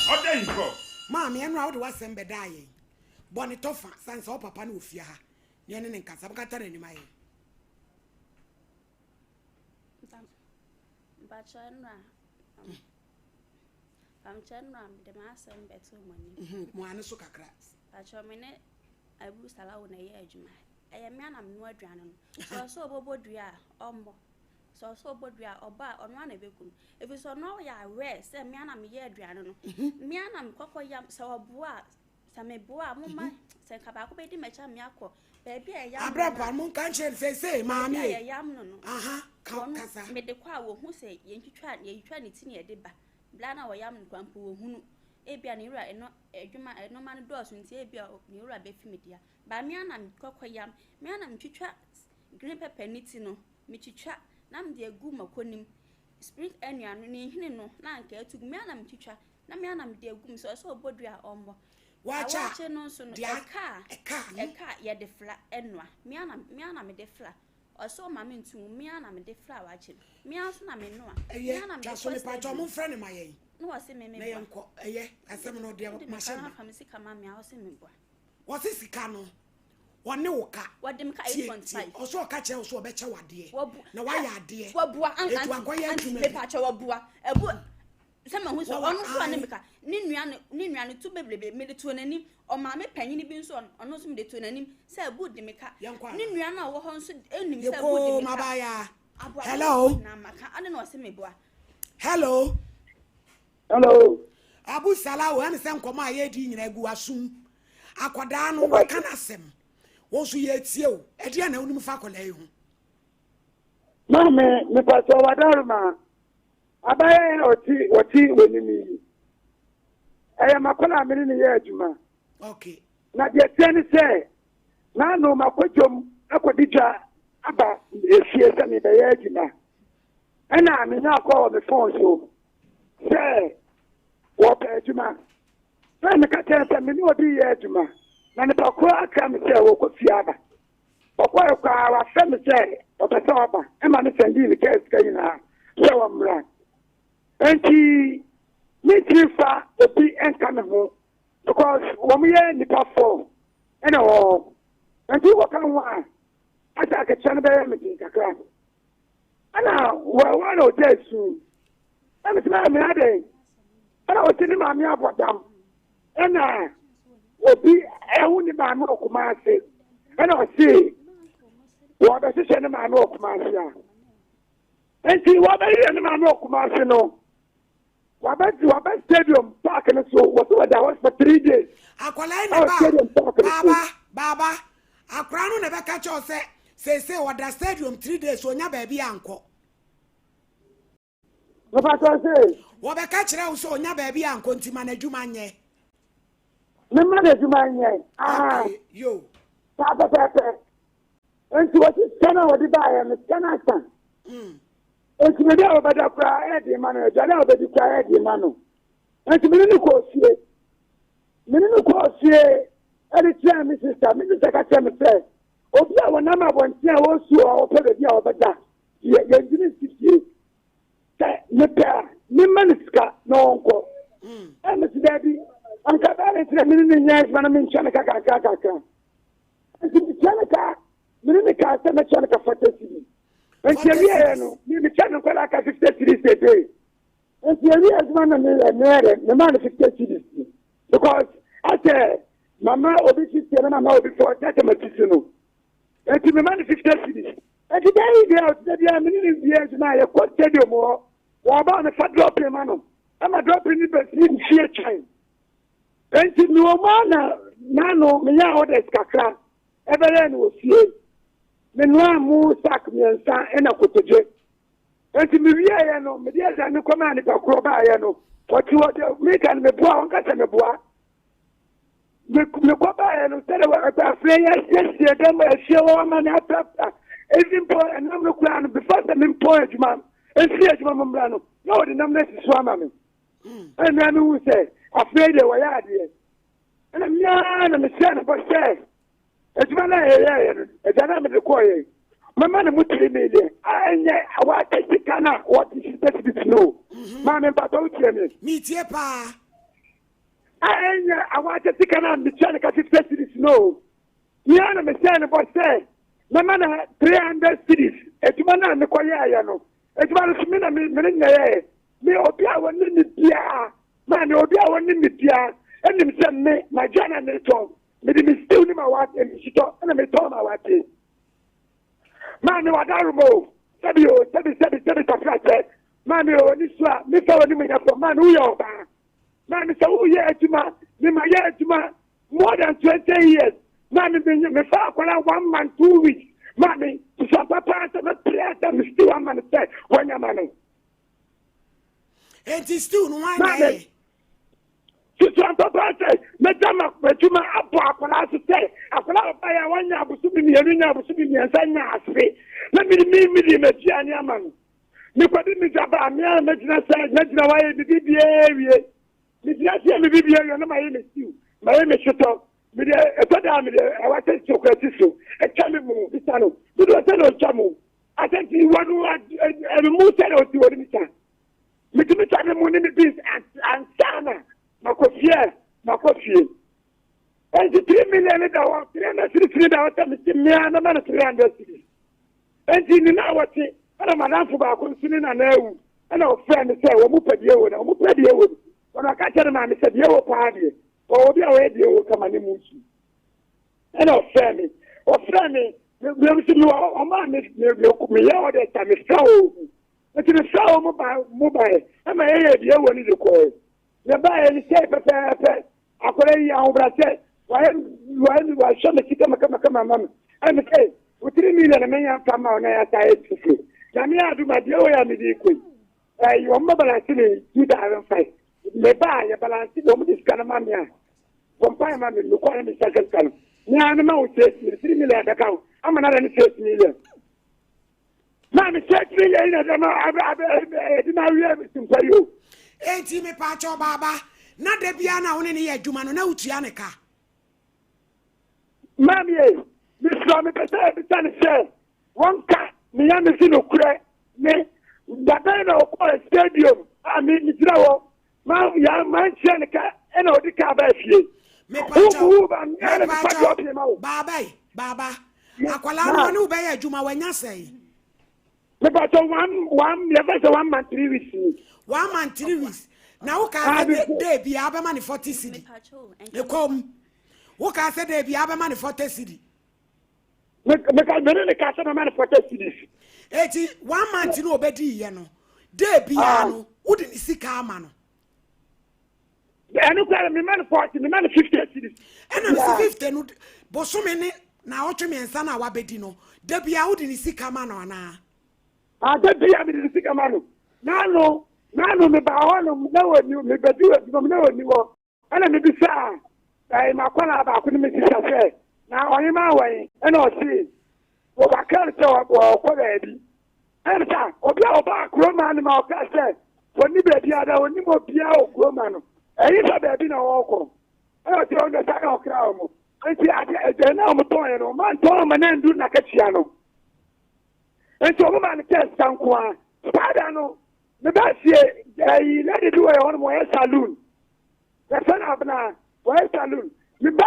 Ɔda yi kɔ. Maame, ɛno a wode w'asɛm bɛdaa yɛn. Bɔ ne tɔfa, sane sɛ wo papa no wɔ fie ha. Ne ɛne ne nkasa, mokata n'anim ayɛ. Mpakyɛ nnora mpakyɛ nnora mede m'asɛm bɛto mo anim. Mhm, mo ano so kakra. Mpakyɛ me ne Abu Salawo na ɛyɛ adwuma. Ɛyɛ me a na menoa aduane no. Sɛ ɔsɛ ɔbɔbɔ dua a, ɔmmɔ. Sɛ ɔsɛ ɔbɔ dua a, ɔbɔ a, ɔno ara na ɛbɛku no. Ɛfiri sɛ ɔno ɔyɛ aware sɛ me a na meyɛ aduane no. Me a na mekɔkɔ yam, sɛ ɔboa a, sɛ meboa a, momma, sɛ nka baako bɛdi m'akyi a meakɔ baabi a yɛyam no Abrɛ no pa a, no, monka nkyerɛ no seesei, maame baabi a e. yɛyam no no, Aha, ka, wɔn, kasa. mede kɔ a wɔhu sɛ yɛntwitwa, yɛtwitwa ne ti na yɛde ba. Berɛ a na wɔyam no koraa mpo wɔhunu. Ebia ne wura ɛno, adwuma, nnoɔma no dɔɔso nti ebia ne wura bɛfi me dea. Ba me ara na mekɔkɔ yam, me ara na metwitwa green pepper ne ti no, metwitwa na mede agu mako no mu. Spring onion no, ne nhini no na anka atu gu, me ara na metwitwa na me ara na mede agu mu. Sɛ ɔsɛ ɔbɔ dua a ɔmmɔ. Wakyɛ a, Awɔkye no nso no, dea, ɛka a, ɛka a, ɛka a yɛde fra noa. Me ara na, me ara na mede fra. Ɔsɛ ɔma me nto mu, me ara na mede fra awɔkye no. Me ara nso na menoa. Me Ɛyɛ, ara na twa mede so kɔ mepakyɛw stadium. momfrɛ no ma yɛn Na wɔse me na meboa. yɛnkɔ. Ɛyɛ, asɛm no deɛ Wode me mahyɛ ka na ma. wafa me sika ma me a, wose meboa. Wɔse sika no, wɔne wo ka. Wɔde me ka Tie, eight point tie. five. Ɔsɛ ɔka kyerɛ wo sɛ ɔbɛkyɛ wo adeɛ. Wɔbu, Na wayɛ adeɛ. Wɔbua, an, Etu anti, akɔyɛ anti, adwuma bi. mepakyɛ wɔbua. Ɛbu, sɛ mahu sɛ Wɔwɔ ɔno nso a ne ae. meka, ne nua no, ne nua no tu bebrebe, mede too n'anim. Ɔmaame panyini bi nso, ɔno nso mede too n'anim sɛ ɛbu de me ka. Yɛnkɔ Ne ana? nua no a ɔwɔ hɔ nso nim sɛ ɛbu de Yɛkɔ me ka. mabaayaa. Aboa Hello. nyinaa maka, ɔne na ɔse meboa. Hello. Hello. Abu Salah, ɛne sɛ nkɔmɔ a yɛredi nyinaa gu asom. Akwadaa no waka n'asɛm. Wɔn nso yɛretie o. Ɛdeɛ na wonim fa akwadaa yi ho? Maame, mepatɔ wadaroma. Abayɛ a ɔte ɔte w'anim yi. Ɛyɛ m'akwadaa a me ne no yɛ adwuma. Okay. Na deɛ teɛ ne sɛ, n'ano makɔ dwom akɔdi dwa aba efie sɛ mebɛyɛ adwuma. Ɛna menya akɔ wɔ me phone so sɛ wɔpɛ adwuma. Sɛ meka kyerɛ sɛ me ne obi yɛ adwuma na nipa koro aka me sɛ wɔkɔ fie aba. Ɔkɔɛ koraa wafrɛ me sɛ ɔpɛ sɛ ɔba ɛma ne sɛndii ne kaa sika nyinaa sɛ wɔmmra. Nti mentumi fa obi nka me ho because wɔn yɛ nipa fɔ ɛna wɔ hɔ. Nti wɔka ho a asa akatua no bɛyɛ me den kakra. Ɛna wɔn na ɔgya esu. Ɛna sɛ maame adɛn ɛna ɔsi ne maame abɔ dam ɛna obi ɛho ne maame wɔ Kumase ɛna ɔsi wɔbɛhyehyɛ ne maame wɔ Kumase a nti wɔbɛhyehyɛ ne maame wɔ Kumase no wabɛ wabɛ stadium park no so wɔsɛ wɔda hɔ for 3 days. Akwadaa yi na Ɛwɔ ba stadium park no so. Baaba, baaba, akwadaa no na ɛbɛka kyerɛ wo sɛ seesei ɔda stadium 3 days onya baabi ankɔ. Mepatɔ se Wɔbɛka kyerɛ wo sɛ onya baabi ankɔ nti ma n'adwuma nyɛ. Mema n'adwuma nyɛ aa. Okay, yo. Saa pɛpɛɛpɛ nti wɔsi sika no a wɔde baeɛ no sika no asa. Nti baabi a wɔbɛda koraa ɛyɛ ma no, aduane a wɔbɛdi koraa ɛyɛ ma no. Nti mene no kɔɔ fie, mene no kɔɔ fie ɛde kyerɛ me sister. Me sister ka kyerɛ me sɛ obi a wɔnam abɔnten a wɔresu a wɔpɛ baabi a wɔbɛda yɛ yɛntumi nsi fie sɛ mepɛ a memma no sika na ɔnkɔ. Ɛna mesi daabi, anka bɛyɛ ne ntina mene ne nyɛ adwuma no menkyɛ no ka kakra kakra. Nti mekyɛ no ka, mene ne ka sɛ mɛkyɛ no ka 40 cedis. Nti awieɛ no mekyɛ no nkɔla ka 50 cedis a day. Nti awie adwuma no meyɛ meyɛ mema no 50 cedis because asɛ mama obi 50 na mama obi 40 asɛ masisi no. Nti mema no 50 cedis. Nti dan yi deɛ ɔte bia mene ne wie adwuma a yɛkɔ stadium hɔ wɔaba mefa dropping ma no ɛma dropping no bɛsi mfie kyɛn. Nti mewɔ mu a na n'ano meyɛ orders kakra ɛbɛyɛ no wɔ fie. Menoa mu sack mmiɛnsa ɛna kotodwe. Nti mewieɛ no mede aduane kɔmaa nipa korɔ baayɛ no ɔte hɔ deɛ meka no meboa ɔnka sɛ meboa. Mekɔ baayɛ no sɛde afei yɛasiesie dɛm afie hɔ ama no aprapra ebi mpo ɛnam no koraa no before sɛ mempɔn adwuma mfiri adwuma mu mmra no na wɔde nam no asi so ama me. Ɛna mehu sɛ afei deɛ wɔyɛ adeɛ. Ɛna mmea na mehyɛ no bɔ sɛ adwuma no a yɛyɛeɛ no agya no a mede kɔɔyɛ mɛma no mu 3 million a ɛnyɛ wɔakyɛ sika no a wɔte 60 cedis no o. Maame mpatɔ wotie me? Metie paa. A ɛnyɛ awakyɛ sika no a metua no ka 50 cedis no o. Me ara na mehyɛɛ no bɔ sɛ mɛma no 300 cedis. Adwuma no a mekɔyɛeɛ no, adwuma no so me na me ne nyɛeɛ. Me obi a wɔnim me biara, maame obi a wɔnim me biara nim sɛ me m'adwa na metɔn. Mede me stew ne m'awaakye, me shitɔ na metɔn m'awaakye. Maame wadaroma o, sɛbi o, sɛbi sɛbi sɛbi tafrakyɛ. Maame o, ni so a, mefa w'anim nyɛ fam. Maame woyɛ ɔbaa. Maame sɛ woyɛ adwuma, me ma yɛ adwuma more than 20 years. Maame me mefa akwadaa 1 month 2 weeks. Maame sisa papa sɛ mepere sɛ me stew ama no sɛ wɔnyɛ ma no. Enti stew no wan na ɛyɛ? Sisa papa sɛ mɛgya ma adwuma abɔ akwadaa so sɛ akwadaa ɔba yɛ a wɔnyɛ abosomi 2 nya abosomi 3 nya ase na me me me de m'aduane ama no. Mekɔde me dwa ba a, me ara mɛgyina sɛ mɛgyina hɔ ayɛ me biribiara wie. Megyina sɛ me biribiara wie na mayɛ me stew, mayɛ me shitɔ. Mede ɛtɔ da a mede ɛwa sɛ sokora si so ɛtwa me mu bisa no dodoɔ sɛ na ɔtwa mu asɛnti wɔ no ɛme mu sɛ na ɔsi wɔ no bisa. Metumi twa me mu ne me beans ansa na makɔ fie makɔ fie. Enti 3 million da hɔ, 300 cedis da hɔ sɛ mesi mmea mɛma no 300 cedis. Enti ne na wɔte ɛna madamfo baako nso ne nana awu ɛna ɔfrɛ me sɛ wɔn mu pɛ deɛ wɔ na wɔn mu pɛ deɛ wɔ no. Wɔn aka kyerɛ ne maame sɛ deɛ wɔ paa deɛ ɔwɔ bi a ɔyɛ deɛ wɔ kama ne mu nsu. Ɛna ɔfrɛ me ɔfrɛ me me me nso mi wɔ ɔmo a me me me meyɛ hɔ dɛ ta me frɛ wɔn mu. Nti me frɛ wɔn mo ba mo ba yɛ ɛma yɛyɛ deɛ wɔ ne de kɔɛ. Yɛ ba yɛ ne sɛ pɛpɛɛpɛ akwadaa yi ahobrɛasɛ wayɛ wayɛ wahwɛ me si kama kama kama ma me ɛna me sɛ wo 3 million na menya mfa ma wo na yɛasa ayɛ fufuo na me adom adeɛ wɔ yɛ a mede kɔ yi ɛyi wɔn bɛ balance me 2005 me ba a yɛ balance wɔn de sika no ma me a wɔn mpa yɛ ma me me kɔ na me nsa sika no me a me ma wo 6 million, 3 million bɛka wo ama na de ne 6 million maa me 6 million yi na ɛde ma abɛ abɛ ɛde ma awie me simpa yi o. Enti mepaakyɛw baaba, na da biara na wo ne ne yɛ adwuma no na wotua ne ka? Maame ye, mesrɛ mepɛ sɛ ebisa ne sɛ wɔnka meyɛ me si nokorɛ me dabɛn na ɔkɔɔ stadium a me megyina hɔ ma ya mankyerɛ ne ka ɛna ɔde kaa baa fie. Mepaakyɛw Wobu ba mea na mefa deɛ ɔpie ma wo. Baaba yi, baaba, akwadaa no ɔne wo bɛyɛ adwuma wanya sɛn? Mepatɔ one one yɛfɛ sɛ 1 month 3 weeks ni. 1 month 3 weeks na wo kaa sɛ day biara bɛma ne 40 cedi. Ɛkɔm wo kaa sɛ day biara bɛma ne 40 cedi. Meka mene ne ka sɛ mɛma ne 40 cedis. Eti 1 month no obɛdi yɛ no, day biara no wode ne sika ama no? Ɛno koraa mema no 40, mema no 50 cedis. Ɛna mesi 50 no bosome ne na ɔtwe 3 no a wabɛdi no, da biara wode ne sika ma no anaa? Ade bia mede ne sika ma no. Naano naano mebaa hɔ nom na wɔni mebɛdi wɔ adwuma mu na wɔni hɔ ɛna mebisaa ɛɛ makɔla baako ne me sisa sɛ na ɔhema wɔn ɛna ɔse wɔbaka no sɛ wɔkɔ baabi. Ɛna sɛ obi a ɔbaa kuroma no ma ɔka sɛ wɔni baabi ada wɔnim obiara wɔ kuroma no ɛyi sɛ baabi na wɔrekɔ ɛna ɔsɛ ɔno sɛ na ɔkra wɔn nti ade aduane a wɔtɔn yɛ no ɔma ntɔn ama na ndu n'akatua no nti ɔmo ma no kyɛ sika nko a saa da no meba fie ɛyi lady bi wɔ yɛ hɔ nom wɔyɛ saloon yɛfɛ no Abena wɔyɛ saloon. Meba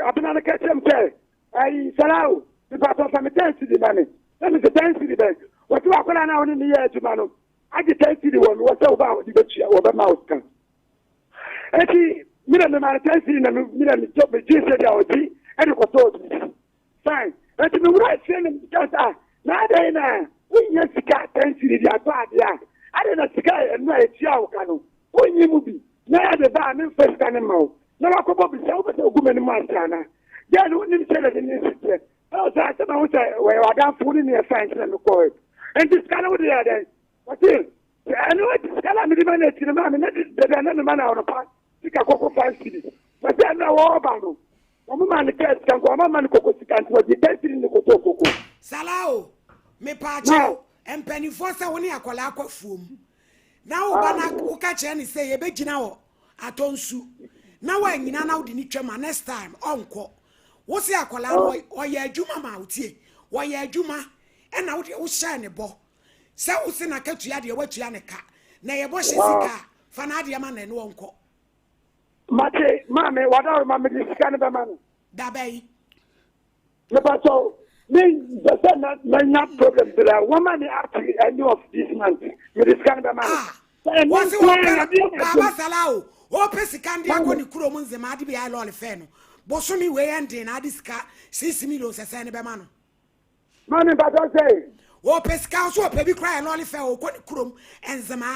Abena no ka kyerɛ m sɛ ɛyi Salao mepatɔ fa me 10 cedi ma me na mesɛ 10 cedi bɛn? Wɔte wakɔla no a wone ne yɛ adwuma no agye 10 cedi wɔ me wɔ sɛ woba a wɔde bɛtua wɔbɛma wo sika eti mi na mema no 10 cedi na mi na megye sɛ deɛ ɔgye ɛde kɔtɔɔ biribi fine. Eti mi wura fie no mi sɛ na adɛn na wonyɛ sika 10 cedi de atɔ adeɛ a adɛn na sika ɛnu a etua wo ka no wonyi mu bi na yɛde ba a memfa sika no ma wo na wakɔbɔ bisa wopɛ sɛ ogu m'anim ase ana deɛ no wonim sɛ na ne ne si teɛ ɛwɔ sɛ asɛm a wo sɛ wɔyɛ w'adamfo ne neɛ fa nti na mekɔɛ nti sika no wode yɛ dɛn? Wɔse ɛno akyi sika no a mede ma no akyi no maa me na dada na mema no anɔpa sika kɔkɔ 5 cedis. Wɔsɛ ɛno a wɔɔba no wɔn ma no kɛɛ sika nko wɔn ma no koko sika nti wɔde 10 cedis ne kɔtɔɔ koko. Salao, mepaakyɛw, mpanimfoɔ sɛ wo ne akwadaa kɔ afuom na woba na woka kyerɛ ne sɛ yɛbɛgyina hɔ atɔ nsu na woanyina na wode ne twam a, next time ɔnkɔ. Wo se akwadaa no ɔyɛ adwuma ma wotie wɔyɛ adwuma ɛna wode wohyɛɛ ne bɔ sɛ wo se n'akatua deɛ woatua ne ka na yɛbɔ hyɛ sika a fa n'adeɛ ma na ɛne ɔnkɔ. Mate, maame, wadaworo ma mede sika no bɛma no. Dabɛn? Mepakyɛw, me mpɛ sɛ na manya problem bi la, wɔma me up to end of this month, mede sika no bɛma no. Ah, wɔse wɔpɛ Baba Salah o, ɔpɛ sika nde akɔ ne kurom nzema ade bi ayɛ lɔɔre fɛ no, bosome wei ɛnde na ade sika 6 million sɛsɛn ne bɛma no. Maame mpakyɛw sɛ. Ɔpɛ sika nso ɔpɛ bi koraa yɛ lɔɔre fɛ ɔkɔ ne kurom nzema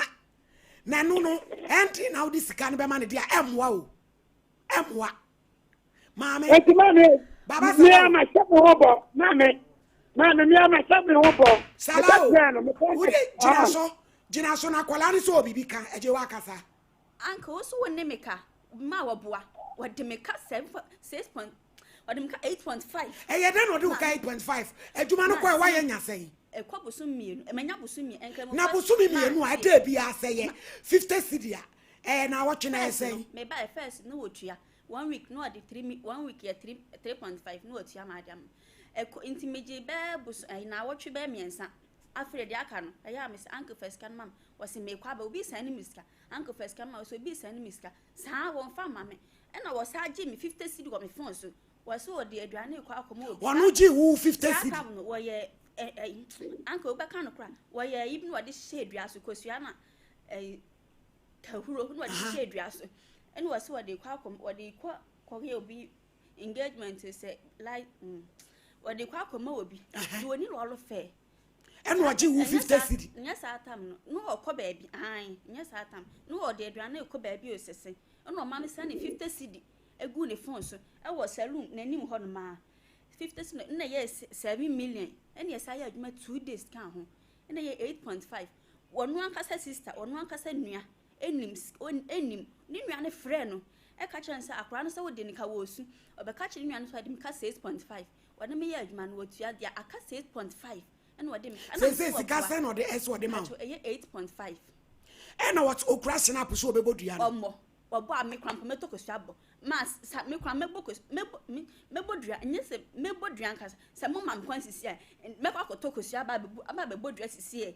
na ɛno no ɛnde na wode sika no bɛma no deɛ ɛmmoa o, ɛmmoa. Maame. Eti maame. Baba Salau. Mi ama hyɛ mi ho bɔ. Maame. Maame mi ama hyɛ mi ho bɔ. Salau. Wode gyina so. Gyina so na akwadaa no sɛ obibi ka ɛgye wa kasa. Anka wo so wo ne me ka ma wɔboa wɔde me ka seven six point wɔde me ka 8.5. Ɛyɛ dɛ na ɔde wo ka 8.5 adwuma no kɔ ɛ wayɛ nya sɛn. Ɛkɔ bosom mmienu ɛmɛnya bosom mmienu ɛnkɛ Na bosom mmienu a ɛdɛ bi asɛ yɛ 50 cedi a ɛyɛ na awɔtwe na ɛyɛ sɛn. Me ba first no wɔtua one week na ɔde three mi one week yɛ 3, 3.5 na ɔtua ma ade ama ɛkɔ nti megye bɛɛ boso ɛyi na awɔtwe bɛɛ mmiɛnsa. Afei deɛ aka no ɛyɛ a mesɛ, "Uncle, fa sika no ma me." Wɔsi mekɔ aba, obi sɛn ne mi sika. "Uncle, fa sika no ma." Wɔsi obi sɛn ne mi sika saa wɔn fa ma me. Ɛna wɔsa gye me 50 cedi wɔ me phone so. Wɔsi wɔde aduane kɔ akɔma obi. Wɔn gye wo 50 saa cedi. Tam no wɔyɛ ɛ ɛ uncle, wobɛka no kora wɔyɛ yi bi na wɔde hyehyɛ dua so kosua na ɛyi tahuro na wɔde hyehyɛ dua so. Ɛna wɔsi wɔde kɔ akɔm wɔde kɔ kɔyɛ obi engagement sɛ like wɔde kɔ akɔma obi de oni lɔɔre fɛ. Ɛna ɔgye wo 50 cedi. Nyɛ saa tam no na ɔkɔ baabi ahan, nyɛ saa tam na ɔde aduane kɔ baabi osese. Ɛna ɔma mi sɛ ne 50 cedi egu ne phone so ɛwɔ saloon n'anim hɔ nom a 50 cedi na yɛ 7 million. Ɛna yɛ yɛ adwuma 2 days ka ho ɛna yɛ 8.5. Wɔn ankasa sister, wɔn ankasa nua enim enim ne nua no frɛ no ɛka kyerɛ no sɛ akwaraa no sɛ wɔde ne ka wɔ osu. Ɔbɛka kyerɛ ne nua no sɛ ɔde me ka 6.5. Wɔde me yɛ adwuma no wɔtua deɛ aka 6.5 ɛna ɔde me ka. Sese sika sɛn na ɔde ɛsɛ ɔde ma wo? Ɛyɛ 8.5. Ɛna wɔte okura snap so ɔbɛbɔ dua no. Ɔmmɔ ɔbɔ a me kora mpo mɛtɔ kosua bɔ ma sa me kora mɛbɔ kosua mɛbɔ me mɛbɔ dua. Nyɛ sɛ mɛbɔ dua nkasa sɛ mo ma me kwan sisi a mɛkɔ akɔtɔ kosua aba abɛbu aba abɛbɔ dua sisi yɛ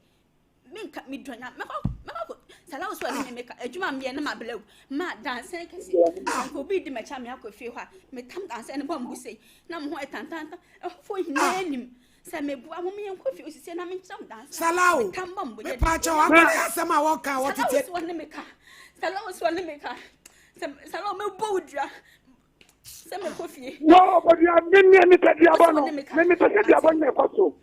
menka medɔ nya mɛkɔ akɔ salawo so ɔne me meka adwuma meyɛ ne ma brɛ ma dansɛn kɛse. Nka obi di m'akyi a me akɔ fie hɔ a metam dansɛn ne bɔ mbu sei na mo ho ɛtantanta ɛhɔfoɔ nyinaa anim sɛ meboa mo meyɛ nkɔ fie osisi na menkyerɛ mo dansɛn. Salawo. Metam bɔ mbu. Mepa kyɛw, akɔla yɛ asɛm a wɔka a Salawo wɔtete. so ɔne meka salawo so ɔne meka sɛ salawo mɛbɔ wo dua sɛ mekɔ fie. No, bɔdua me me mepɛ duabɔ no. Me mepɛ sɛ duabɔ no na ɛkɔ so.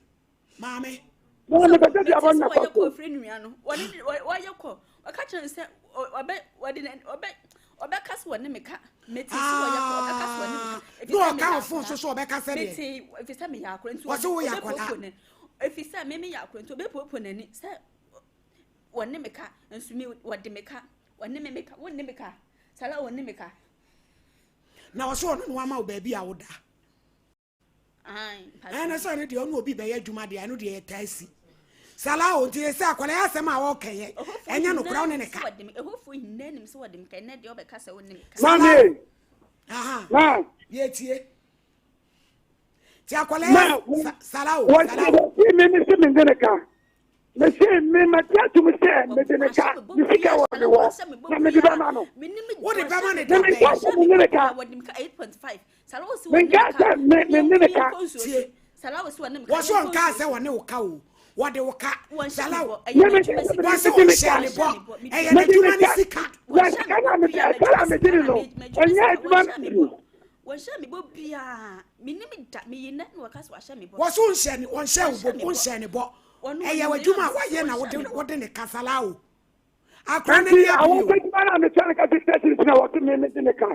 Maame. Me mepɛ sɛ duabɔ no na wɔyɛ ɛkɔ so. kɔ firi nua no wɔne wɔyɛ kɔ ɔka kyerɛ no sɛ ɔbɛ wɔde ne ɔbɛ ɔbɛka so wɔne meka mete so wɔyɛ kɔ ɔbɛka so wɔne meka. Na ɔka wɔ phone so so ɔbɛka sɛ deɛ. Mete efisɛ meyɛ akora nti. Wɔse woyɛ akwadaa. Ɔbɛpopo ne efisɛ me meyɛ akora nti ɔbɛpopo n'ani sɛ wɔne meka nso mi wɔde meka wɔne me meka wɔne meka sala wɔne meka. Na wɔsɛ ɔno na wama wo baabi a woda. Ayi. Ɛna sɛ ɔno deɛ ɔne obi bɛyɛ adwuma deɛ ɛno deɛ yɛtaa si salawo nti sɛ akwadaa yɛ asɛm a wɔka yɛ ɛnyɛ nokora wo ne ne ka. Ɛhɔfoɔ nyinaa nim sɛ wɔde meka. Ɛnɛ deɛ ɔbɛka sɛ wɔne meka. Maame. Aha. Ma. Yɛtie ti akwadaa Ma. yɛ salawo. Wɔsi Salawo. wɔsi me me se me de ne ka. Me se me ma ti atum sɛ me de ne ka me sika wɔ me wɔ na me de bɛ ma no. Wode bɛma ne Me da me nka bɛn? sɛ me ne ne ka. Wɔde meka 8.5 salawo si Me nka sɛ me ne ne ka. Tie. Wɔsɛ ɔnkaa sɛ wɔne wo ka o, wɔde wo ka salawo. Me me sɛ me Wɔsɛ de ne ɔnhyɛ ka. ne bɔ ɛyɛ Me de n'adwuma ne ne ka. sika. Na sika na me de sika na me de ne no. Ɛnyɛ adwuma no bi. Wɔnhyɛ me bɔ biaa menim da meyi nɛ na wɔka sɛ wahyɛ me bɔ. Wɔsɛ ɔnhyɛ ne ɔnhyɛ wo bɔ ɔnhyɛ ne bɔ ɛyɛ w'adwuma a wayɛ na wode ne ka salawo akora Nti n'ani abere awɔ o. sɛ adwuma na me kyɛ ne ka 50 cedis na wɔte me me de ne ka.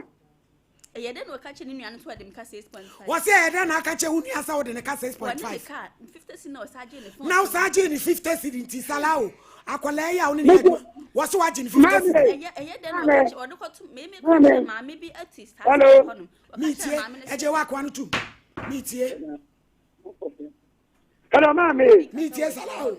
Ɛyɛ dɛ na wɔka kyerɛ ne nua no sɛ wɔde me ka 6.5. Wɔsɛ ɛyɛ dɛ na aka kyerɛ wo nua sɛ wode ne ka six point Wɔne me five. ka 50 cedi na ɔsa gye ne phone. Na wosan gye ne 50 cedi nti salawo akwadaa yi a wo ne ne yɛ adwuma wɔsɛ wagye ne 50 cedi. Ɛyɛ dɛ na Maame. ɔka kyerɛ ɔde kɔto meme ka kyerɛ maame bi ati saa Hello. hɔ nom ɔka Metie. kyerɛ maame no sɛ Ɛgye w'akoa no tum metie. Hello, maame. Metie salawo.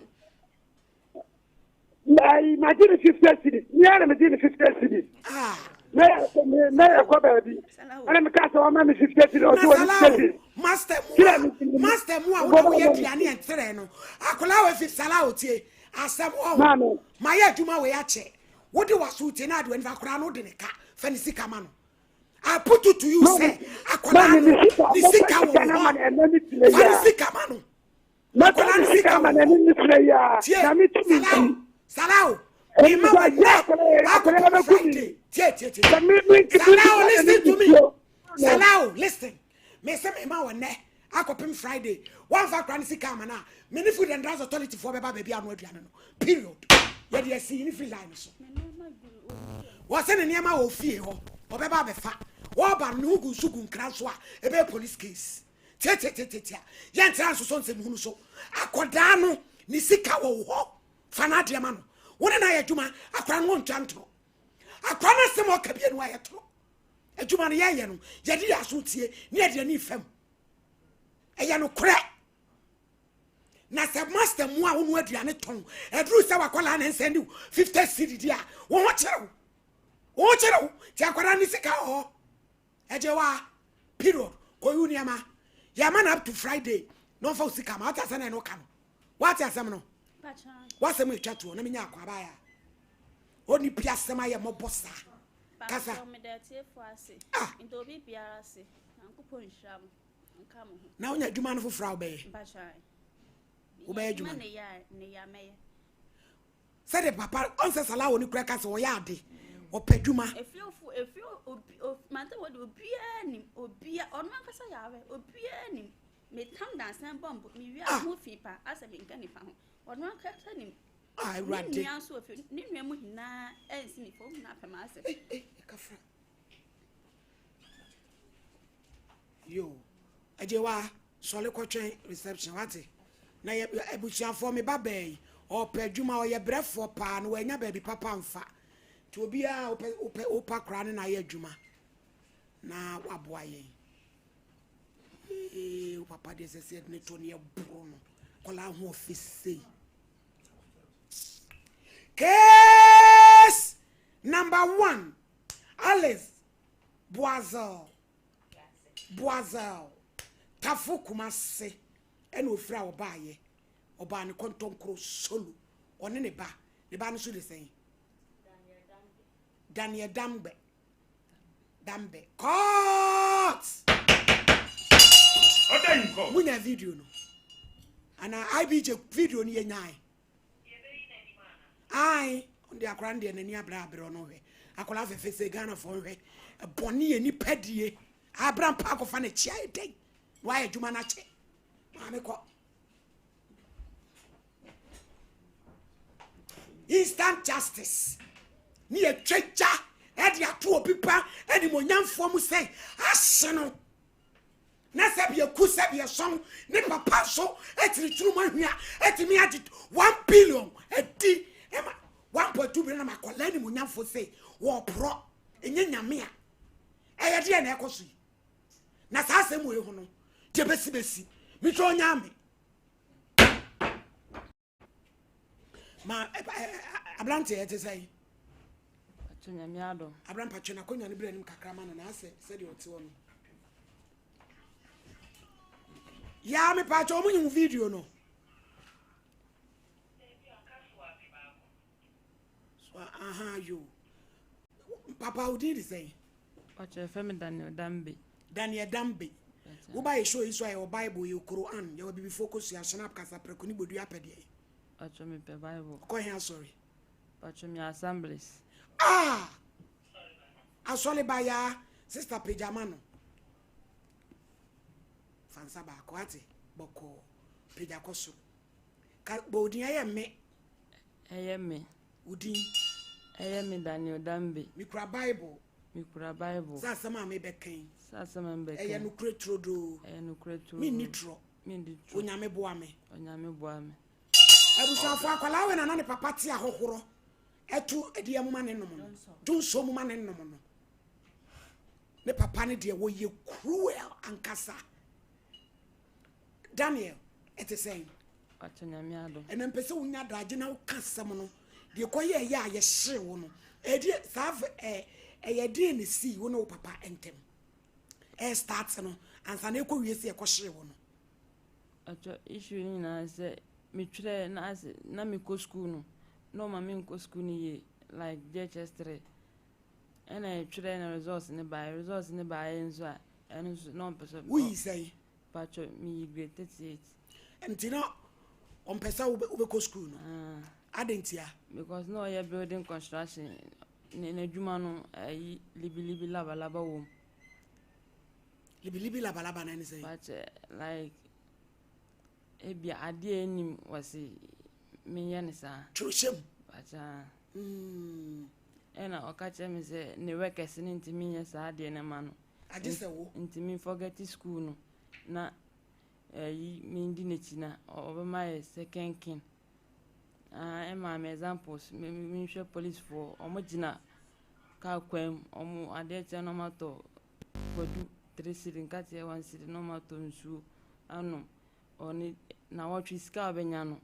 Ayi ma gye ne 50 cedis. Mi ara me gye ne 50 cedis. Ah. Ne yɛ me ne yɛ kɔ baabi. Ɛna me ka sɛ wɔma me 50 cedis Na ɔsɛ wɔne 50 salawo cedis. master mu Kyerɛ a me master mu a wona woyɛ aduane ɛnterɛ no akwadaa wɔ fi salawo tie asɛm ɔho. Maame. Mayɛ adwuma wei akyɛ wode waso tie na ade w'ani fa akwadaa no wode ne ka fa ne sika ma no. I put it to you sɛ akwadaa no ne sika wɔ hɔ. Fa ne sika ma no. Akwadaa ne sika wɔ hɔ. Tie, Salao, Salao, mi ma wɔ nɛ akɔpɔ Friday. Tie, tie, tie. Salao, listen to me. Salao, listen. Me se me ma wɔ nɛ akɔpem Friday. Wɔnfa akwadaa ne sika ama no a, me ne Food and Drugs Authority foɔ bɛba baabi ano aduane no. Period. Yɛde asi ne free line so. Wɔse ne nneɛma wɔ fie hɔ, ɔbɛba abɛfa. Wɔba no, ne ho gu nsu gu nkra nso a, ɛbɛyɛ police case. Tiatiatiatia, yɛntra nsosɔ nsɛmhunu so. Akɔdaa no, ne sika wɔ wo hɔ, fa n'adeɛ ma no. Wo ne no ayɛ adwuma, akwadaa no wɔntwa ntorɔ. Akwadaa no asɛm a ɔka bia no ayɛ torɔ. Adwuma no yɛyɛ no, yɛde yɛ aso tie ne yɛde ani fam. Ɛyɛ nokorɛ. Na sɛ master mu a wonoa aduane tɔn ɛduru sɛ wakɔlaa ne nsɛn de 50 cedi di a wo ho kyerɛ wo wo ho kyerɛ wo nti akwadaa ne sika wɔ hɔ ɛgye wa period kɔyi nneɛma yɛma no up to Friday na ɔmfa wo sika ma wote asɛm na ɛne woka no woate asɛm no woasɛm ɛtwa toɔ na menya akɔ abaayɛ a ɔni pi asɛm ayɛ mmɔbɔ saa kasa ah na wonya adwuma no foforɔ a wobɛyɛ wobɛyɛ adwuma no sɛde papa ɔnsɛ sala wɔ ne kura ka sɛ ɔyɛ ade ɔpɛ adwuma ah awurade ne nua mu nyinaa ɛnsi ne fam na apɛm asɛ kafra Yoo Agyewa sɔre kɔtwɛn reception wate na yɛ abusuafoɔ me ba baa yi ɔpɛ adwuma ɔyɛ brɛfoɔ paa na wanya baabi papa nfa nti obiara wopɛ wopɛ wopa koraa ne na ayɛ adwuma na waboa yɛn ee wo papa deɛ sɛ sɛ yɛde ne to ne yɛboro no kɔla ho ɔfɛ sei case number one Alice Boazel Boazel Tafo Kumase ɛna ofiri a ɔbaayɛ ɔbaa ne kɔntɔnkoro solo ɔne ne ba ne ba no so de sɛn Daniel Dambe Dambe court munya video no ana IBJ video no yɛ nyae Ae ɔno deɛ akwadaa no deɛ n'ani abere abere ɔno hwɛ akwadaa fɛfɛ sɛ Ghanafoɔ nhwɛ ɛbɔne yɛ nipa die abira mpa akɔfa n'akyi ayɛ dɛn na wayɛ adwuma no akyɛ maame kɔ instant justice ne yɛtwa gya ɛde ato obi pa animonyamfoɔ mu sɛ ahye no na sɛbi eku sɛbi ɛsɔn ne papa nso etiritiri mu ahwia etimi agye 1 billion edi ɛma 1.2 billion na akɔla animonyamfo sɛ wɔɔporɔ enye nyame a ɛyɛ deɛ na ɛkɔ so yi na saa asɛm wɔ ehu no deɛ besi besi mitwa onyame ma aberante ɛte sɛ yi aberampa twɛ n'akonnwa no bere anim kakra ma no na asɛ sɛdeɛ ɔte hɔ no yaa mepa kyɛ ɔmo nyi video no so aha yo papa wo din de sɛn? Ɔkyerɛ fɛ me Daniel Dambe. Daniel Dambe. Woba yɛ show yi so a yɛwɔ Bible, yɛwɔ Quran, yɛwɔ bibifoɔ kosua, Schnapp, kasaprɛko ne bodua apɛdeɛ. Ɔkyerɛ mepɛ Bible. Ɔkɔ he asɔre? Ɔkyerɛ me Assemblies. Ah! Asɔre ba yaa, sister pagya ma no. Fansa baako ate, bɔkɔɔ, pagya kɔ soro. Ka bɔ odin ɛyɛ me. Ɛyɛ me. Odin. Ɛyɛ me Daniel Dambe. Mikura Bible. Mikura Bible. Sɛ asɛm a mebɛka yi. Sɛ asɛm a mebɛka yi. Ɛyɛ nokorɛ turodoo. Ɛyɛ nokorɛ turodoo. Menni torɔ. Menni torɔ. Onyame boa me. Onyame boa me. Abusuafo akwadaa wei na na ne papa te ahohorɔ ɛto ɛdeɛ mu ma ne nom no. Dwonsɔ mu ma ne nom no. Ne papa ne deɛ wɔyɛ cruel ankasa. Daniel ɛte sɛn? Ɔkyɛ Nyame adom. Ɛnna mpɛ sɛ wonya adagye na woka asɛm no deɛ kɔyɛ ɛyɛ a yɛhyee wo no ɛdeɛ saa ɛ ɛyɛ deɛ ne sii wo ne wo papa ntɛm ɛyɛ start no ansa na ɛkɔ wie sɛ ɛkɔhyee wo no. Ɔkyɛ issue no nyinaa sɛ metwerɛ na ase na mekɔ school no na ɔma menkɔ school no yie like JHS 3. Ɛna yɛtwerɛ na results ne baeɛ. Results ne baeɛ nso a, ɛno nso na ɔmpɛ sɛ. Woyi sɛn? Patro, meyi grade 38. Nti na ɔmpɛ sɛ wobɛkɔ school no? Ah. Adɛn ntia? Because na ɔyɛ building construction, ne n'adwuma no ayi libilibi labalaba wɔ mu. Libilibi labalaba na ɛne sɛn? Patro, like ebia adeɛ a ɛnim wɔse menyɛ ne saa. Twerɛhyɛ mu. Patro. Mm. Ɛna ɔka kyerɛ me sɛ ne workers no ntumi nyɛ saa adeɛ no ma no. Agye sɛ wo. Nti me forget school no na ɛyi mendi n'akyi na ɔbɛma yɛ second king. Ah, ɛmaa me examples me menhwɛ policefoɔ ɔmo gyina kaa kwan mu ɔmo adeɛ kyɛ na ɔmo atɔ kwadu 3 cedi nkateɛ 1 cedi na ɔmo atɔ nsuo anom ɔne na wɔtwe sika a ɔbɛnya no.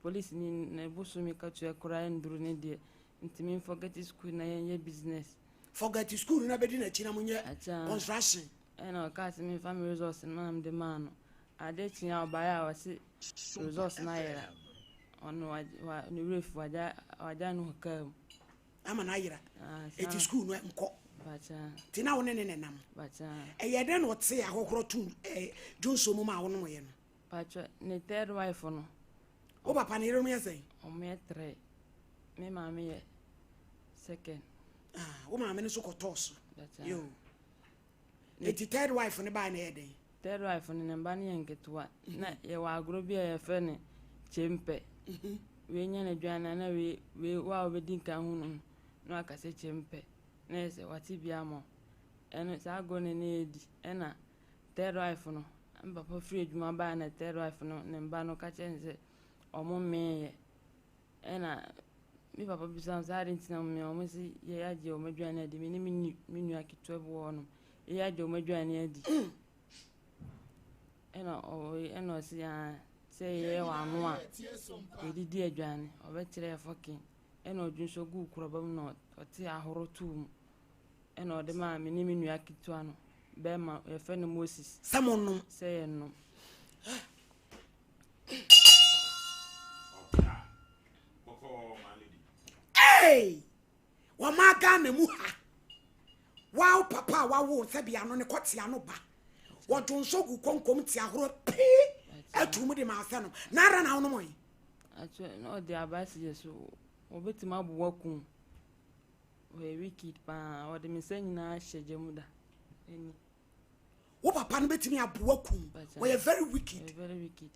Polisini ne bosome katua koraa nduru ne deɛ nti me forget school na yɛnyɛ business. Forget school na bɛdi n'akyi na monyɛ construction. Ɛna ɔkaa sɛ memfa me results no na mede maa no. Ade kye a ɔbaeɛ a ɔse results no ayera. Ɔno ne werɛ fi wagya no hɔ kaa mu. Ama no ayera. Eti school no nkɔ. Nti na wo ne ne nenam. Ɛyɛ dɛn na ɔtee ahɔhorɔ tum dwonso mu ma wonomoeɛ no? Pacho, ne third wife no. Wo papa ne yerenom yɛ sɛn? Ɔmo yɛ three. Me maame yɛ second. Ah, wo maame no nso kɔtɔɔ so. Yo. Eti third wife no baa na ɛyɛ dɛn? Third wife no ne mba no yɛ nketewa. Na yɛwɔ agorɔ bi a yɛfrɛ no kyempɛ. Wei nya n'aduane a na wei wei wo a wobɛdi nkan hu no na waka sɛ kyempɛ. Na yɛ sɛ wate bi ama wo. Ɛno saa agorɔ no na yɛdi ɛna Third wife no, me papa firi adwuma baeɛ na third wife no ne mba no ka kyerɛ no sɛ ɔmo mmeeɛ. Ɛna me papa bisa wɔn sɛ adɛn nti na ɔmo mmee, ɔmo se yɛyɛ agye ɔmo aduane adi, me ne me nua ketewa bi wɔ hɔnom, yɛyɛ agye ɔmo aduane adi. Ɛna ɔwe ɛna ɔse aa sɛ yɛyɛ wɔ ano a yɛdidi aduane, ɔbɛkyerɛ yɛ fɔkin. Ɛna ɔdwonsɔ guu korɔba mu na ɔte ahoro too mu. Ɛna ɔde maa me ne me nua ketewa no, bɛrima, yɛfrɛ no Moses. Sɛ monnom. Sɛ yɛnnom. Hey! Wɔma Ghana mu ha. Wow papa a wawo sɛ bia no ne kɔtea no ba. Wɔdwo nso gu konkom te ahorow pii atu mu de ma asɛ no. Na ara na wonom yi. Akyɛ na ɔde aba si yɛ so. Wɔbɛtumi aboa kum. Ɔyɛ wicked paa, ɔde me nsa nyinaa hyɛ gya mu da. Ɛni. Wo papa no bɛtumi aboa kum. Ɔyɛ very wicked. Ɔyɛ very wicked.